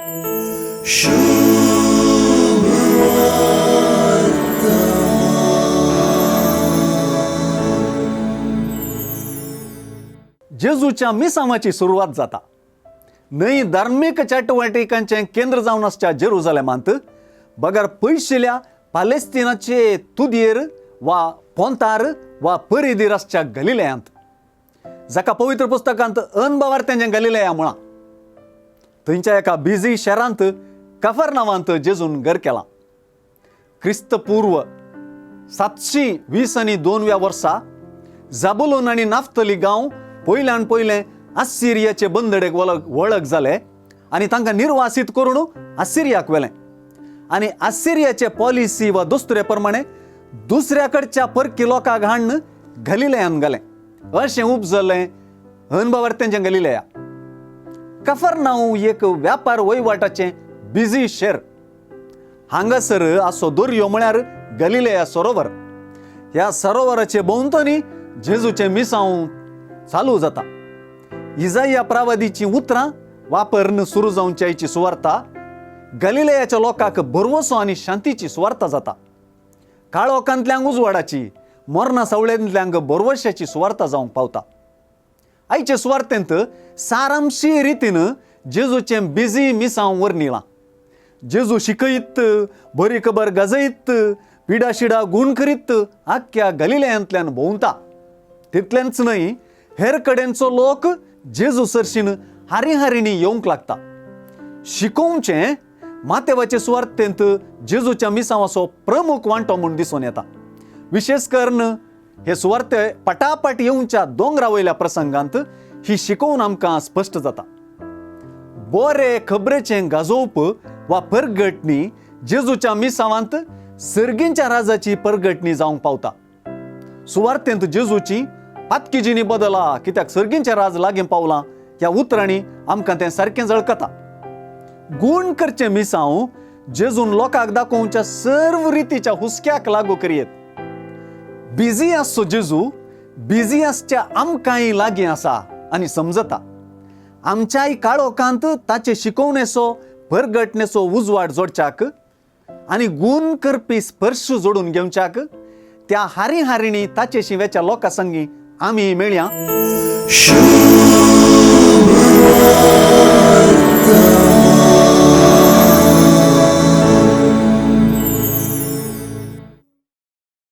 जेजूच्या मिसांवाची सुरवात जाता. न्हय धार्मीक चटवटिकांचें केंद्र जावन आसच्या जेरुजलेमांत बगर पयशिल्या पालेस्तिनाचे तुदयेर वा पोंतार वा परिदीर आसच्या गलिलयांत, जाका पवित्र पुस्तकांत अनभवार्थ्यांचें गलिलया म्हळां, थंयच्या एका बिजी शहरांत कफरनावांत जेजून घर केलां. क्रिस्तपूर्व 722व्या वर्सा जाबुलोन आनी नाफ्तली गांव पयल्यान पयलें आसिरियाचे बंदडेक वळख जाले आनी तांकां निर्वासीत करून आसिरियाक व्हेलें आनी आसिरियाचे पॉलिसी वा दस्तुरे प्रमाणे दुसऱ्या कडच्या परकी लोकांक हाडून गलिलयान घालें. अशें उपजलें अनभवार्थ्यांचें गलिलया. कफरनाव एक व्यापार वहिवाटाचें बिजी शहर. हांगासर आसो दर्यो म्हळ्यार गलिलया सरोवर. ह्या सरोवराचे भोंवतणी जेजूचें मिसांव चालू जाता. इजाया प्रावादीचीं उतरां वापरून सुरू जावची आयची सुवार्ता गलिलयाच्या लोकांक भरवसो आनी शांतीची सुवार्ता जाता. काळोखांतल्यांक उजवाडाची, मरणा सावळेंतल्यांक भरवश्याची सुवार्ता जावंक पावता. आयचे सुवार्तेंत सारांशी रितीन जेजूचें बिजी मिसांव वर्णिलां. जेजू शिकयत, बरी खबर गाजयत, पिडाशिडा गूण करीत आख्ख्या गलिलयांतल्यान भोंवता. तितलेंच न्हय, हेर कडेनचो लोक जेजू सरशीन हारी हारिणी येवंक लागता. शिकोवचें मातेवाचे सुवार्तेंत जेजूच्या मिसांवाचो प्रमुख वांटो म्हूण दिसून येता. विशेश करून हे सुवार्ते पटापट येवच्या दोंगरा वयल्या प्रसंगांत ही शिकोवन आमकां स्पश्ट जाता. बरे खबरेचें गाजोवप वा परगटणी जेजूच्या मिसांवांत सर्गींच्या राजाची परगटणी जावंक पावता. सुवार्तेंत जेजूची पातकीजिनी बदला कित्याक सर्गींचें राज लागीं पावलां ह्या उतरांनी आमकां तें सारकें झळकता. गूण करचें मिसांव जेजून लोकांक दाखोवच्या सर्व रितीच्या हुस्क्याक लागू करयेत. बिजी आसचो जेजू बिजी आसच्या आमकांय लागीं आसा आनी समजता. आमच्याय काळोखांत ताचे शिकोवणेचो परगटणेचो उजवाड जोडच्याक आनी गूण करपी स्पर्श जोडून घेवच्याक त्या हारी हारिणी ताचे शिवेच्या लोकां संगी आमी मेळया.